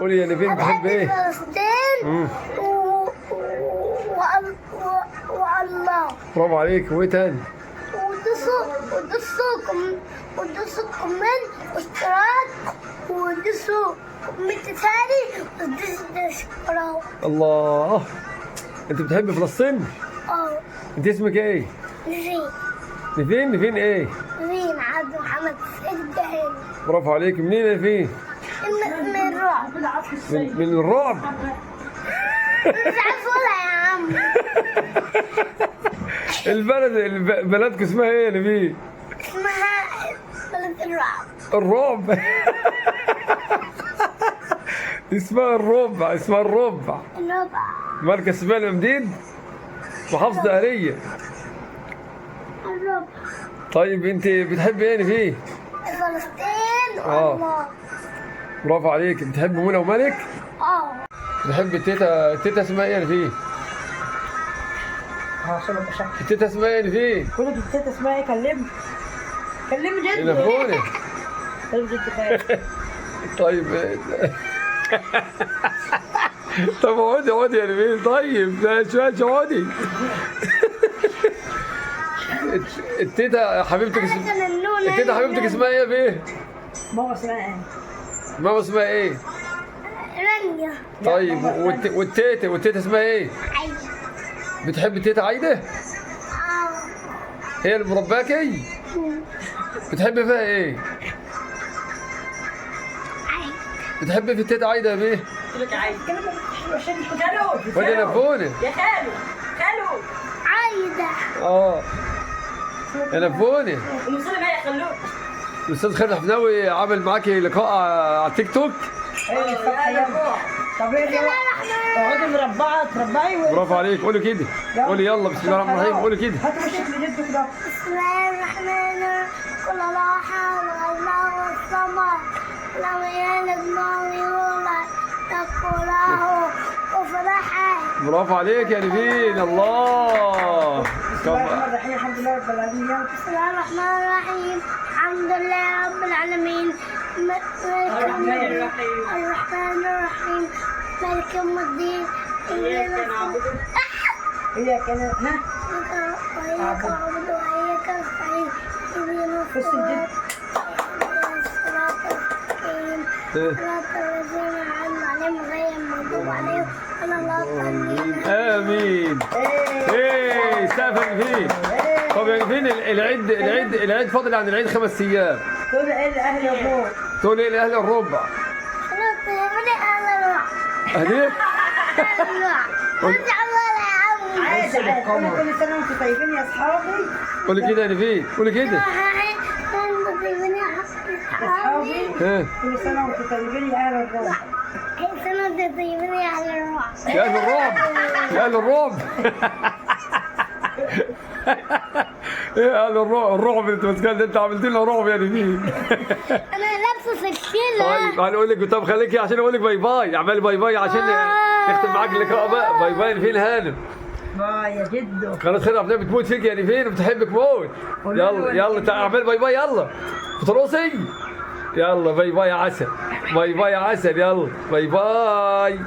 قولي يا نيفين بتحب ايه؟ فلسطين والله. برافو عليك. وايه تاني؟ ودوسوا comment واشتراك، ودوسوا comment تاني، ودوسوا اشتراك. الله، انت بتحب فلسطين؟ اه. انت اسمك ايه؟ نيفين. نيفين. نيفين ايه؟ نيفين عبد محمد سيد الدهاني. برافو عليك. منين يا نيفين؟ من الرعب. من الرعب؟ مش عارف اقولها يا عم. البلد بلدكم اسمها ايه يا نيفين؟ اسمها بلد الرعب. الرعب. اسمها الربع. اسمها الربع. الربع. مركز سبيل المديد، محافظة دهرية. الربع. طيب انت بتحبي ايه فيه؟ فلسطين والله. برافو عليك. بتحب منى وملك؟ اه. بتحب التيتا؟ التيتا اسمها ايه فيه؟ التيتا اسمها ايه فيه؟ كل التيتا اسمها ايه؟ كلمني كلمني جد. نفوني. كلم جد. طيب. طب اقعدي اقعدي يا نبيل. طيب ماشي اقعدي. التيتا حبيبتك التيتا حبيبتك اسمها ايه يا بيه؟ ماما اسمها ايه؟ ماما اسمها ايه؟ رانيا. طيب والتيتا والتيتا اسمها ايه؟ عايدة. بتحب التيتا عايدة؟ اه. هي اللي مرباكي؟ بتحبي فيها ايه؟ عايدة. بتحبي في التيتا عايدة يا بيه؟ قلت لك عايدة. خالو. ولا نفوني؟ يا خالو. خالو. عايدة. اه. يا نفوني. المصري بقى يا خلوك. الاستاذ خالد حفناوي عامل معاكي لقاء على التيك توك. ايه. طب ايه؟ اقعدي مربعه تربعي. برافو عليك. قولي كده. قولي يلا بسم الله الرحمن الرحيم. قولي كده. هاتوا شكل جدك ده. بسم الله الرحمن الرحيم. قل الله احد الله الصمد لم يلد ولم يولد له كفوا احد. برافو عليك يا نيفين. الله. بسم الله الرحمن الرحيم. الحمد لله رب العالمين. بسم الله الرحمن الرحيم. الحمد لله رب العالمين. الرحمن الرحيم. الرحيم. مالك يوم الدين. إياك نعبد إياك ها وإياك نعبد وإياك نستعين. اهدنا الصراط المستقيم. صراط الذين أنعمت عليهم غير المغضوب عليهم ولا الضالين. آمين. ايه سقف نيفين. طب يا نيفين العيد العيد العيد فاضل عن العيد 5 ايام. تقول ايه لاهل الربع؟ تقول ايه لاهل الربع؟ خلاص يا اهل الربع. اهل ايه؟ عادي عادي. كل سنة وانتم طيبين يا اصحابي. قولي كده يا نيفين. قولي كده. اصحابي كل سنة وانتم طيبين يا اهل الربع. كل سنة وانتم طيبين يا اهل الرعب. يا اهل الرعب. يا اهل الرعب. ايه اهل الرعب؟ الرعب اللي انت ماسكاه ده، انت عملت لنا رعب يا نيفين. انا لابسه سلسلة. طيب هنقول لك. طب خليكي عشان اقول لك bye bye. اعملي bye bye عشان نختم معاك اللقاء بقى. bye bye نيفين هانم. bye يا جدو. قناة خير عبد بتموت فيك يا نيفين وبتحبك موت. يلا يلا تعالى اعمل bye bye. يلا بترقصي. يلا bye bye يا عسل. bye bye يا عسل. يلا bye bye.